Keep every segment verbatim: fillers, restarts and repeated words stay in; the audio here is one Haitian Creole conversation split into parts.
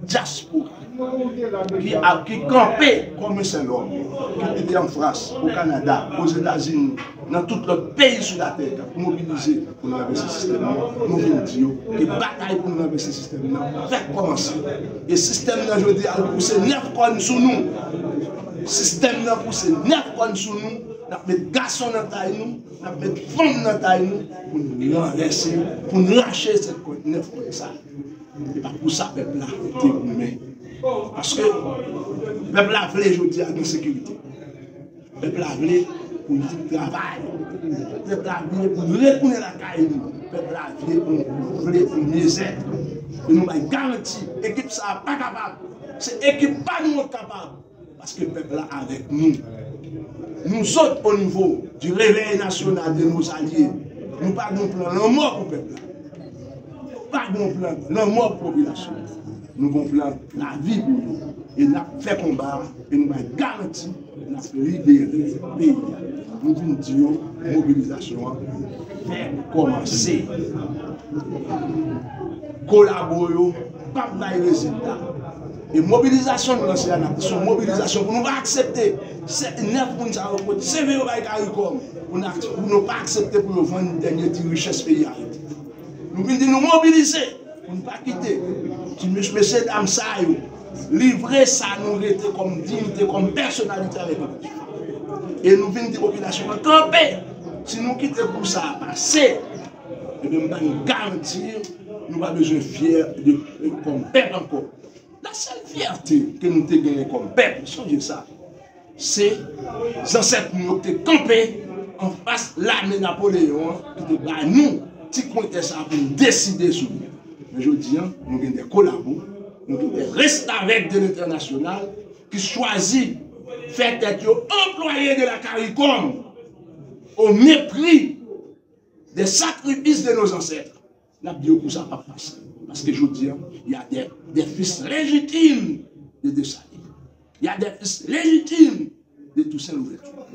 dyaspora ki ap, ki kanpe kòm yon sèl òm, ki te an Frans, o Kanada, Ozetazini, nan tout lòt peyi sou latè k ap mobilize pou n ranvèse sistèm nan, nou vin di yo ke batay pou n ranvèse sistèm nan fèk kòmanse. E sistèm nan jodi a l pouse nèf kòn sou nou. Sistèm nan pouse nèf kòn sou nou. N ap met gason nan tay nou, n ap met fanm nan tay nou pou n ranvèse, pou n rache sèt kòn, nèf kòn sa. E pa pou sa pèp la te goumen. Paske pèp la vle jodi a gen sekirite. Pèp la vle pou li travay. Pèp la vle pou li retounen lakay li. Pèp la vle pou, vle pou byennèt. E nou bay garanti, ekip sa a pa kapab. Se ekip pa nou k kapab. Paske pèp la avèk nou. Nou sot o nivo du réveil national de nos alliés. Nou pa gen plan lanmò pou pèp la. Nou pa gen plan lanmò pou popilasyon. Nou gen plan lavi pou yo. E n ap fè konba a, e nou bay garanti n ap libere peyi a. Nou vin di yo, mobilizasyon an fèk kòmanse. Kolabo yo p ap bay rezilta. E mobilizasyon nou lanse a, n ap di se yon mobilizasyon pou nou pa aksepte. Se nèf moun sa yo kote seve yo bay Karikòm pou n ak-, pou nou pa aksepte pou yo vann dènye ti richès peyi a rete. Nou vin di nou mobilize pou n pa kite ti mes-, mesye dam sa yo livre sa nou rete kòm diyite, kòm pèsonalite avèk nou. E nou vin di popilasyon an kanpe. Si nou kite kou sa a pase, ebyen, m ba nou garanti, nou pa bezwen fyè de, kòm pèp ankò. La sèl fyète ke nou te genyen kòm pèp, sonje sa, se zansèt nou yo ki te kanpe anfas lame Napoleyon an, ki te ba nou ti kwen tè sa a pou n deside sou li. Men jodi a, nou gen de kolabo, nou gen de restavèk de lentènasyonal ki chwazi fè tèt yo anplwaye de la Karikòm, au mépris des sacrifices de nos ancêtres. N ap di yo kou sa p ap fasil. Paske jodi a, y a des, des fils légitimes de Desalin. Y a des fils légitimes de Toussaint Louverture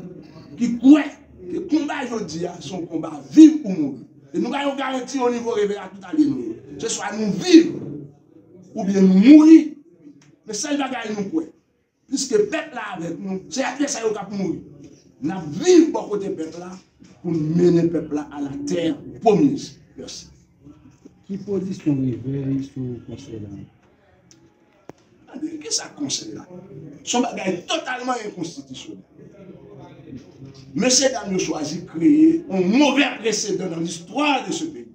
ki kwè ke konba jodi a se yon konba viv ou mouri. E nou ba yo garanti o nivo revèy a tout alye nou yo. Se swa nou viv oubyen nou mouri. Men sèl bagay nou kwè, piske pèp la avèk nou, se atè sa yo k ap mouri. N ap viv bò kote pèp la pou n mennen pèp la à la terre promise. Mèsi. Ki pozisyon revèy sou konsèy la? Tande, kisa k konsèy la? Se yon bagay totalman enkonstitisyonèl. Mesye dam yo chwazi kreye yon move presedan nan listwa de se peyi.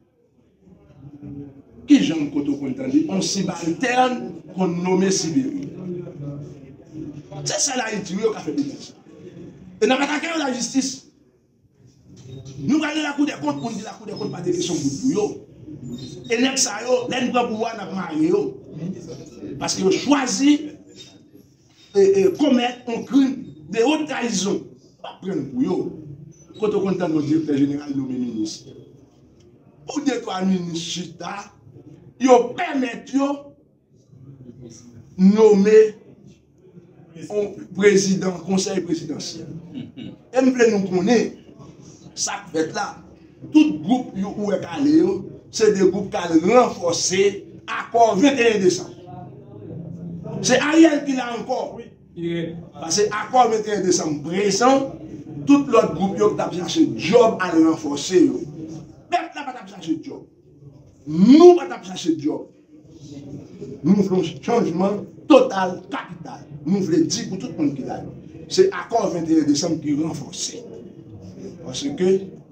Kijan kote w konn tande yon sibaltèn konn nonmen sibere? Se sèl Ayiti wi yo ka fè betiz. E n ap atake yo lajistis. Nou pral nan lakou dè kont, moun di lakou dè kont pa te kesyon bout pou yo. E nèg sa yo, lè n pran pouvwa, n ap mare yo. Paske yo chwazi e, e, komèt yon krim de wot trayizon. Pa pran pou yo. Kote w konn tande yon direktè jeneral nonmen minis? Pou de twa minis chita, yo pèmèt yo nonmen yon prezidan konsèy prezidansyèl. E m vle nou konnen sa k fèt la. Tout gwoup yo ou wè k ale yo, se de gwoup k al ranfòse akò venteyen desanm. Se Ariel ki la ankò. Paske akò venteyen desanm prezan, tout lòt gwoup yo ki t ap chache djòb al ranfòse yo. Pèp la pa t ap chache djòb. Nou pa t ap chache djòb. Nou vle yon chanjman total, kapital. Nou vle di pou tout moun ki la yo, se akò venteyen desanm ki ranfòse. Paske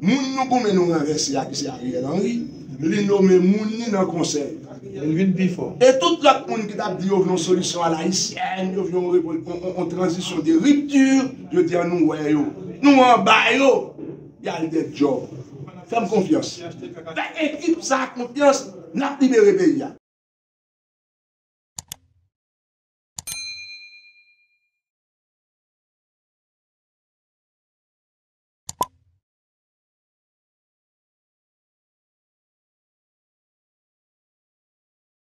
moun nou goumen nou ranvèse a, ki se Ariel Henry, li nonmen moun li nan konsèy. Li vin pi fò. E tout lòt moun ki t ap di yo vle yon solisyon alayisyèn, yo vle yon repo-, yon, yon, yon tranzisyon de ripti, yo di an nou wè yo. Nou anba yo. Y al dèt djòb. Fè m konfyans. Fè ekip sa a konfyans, n ap libere peyi a.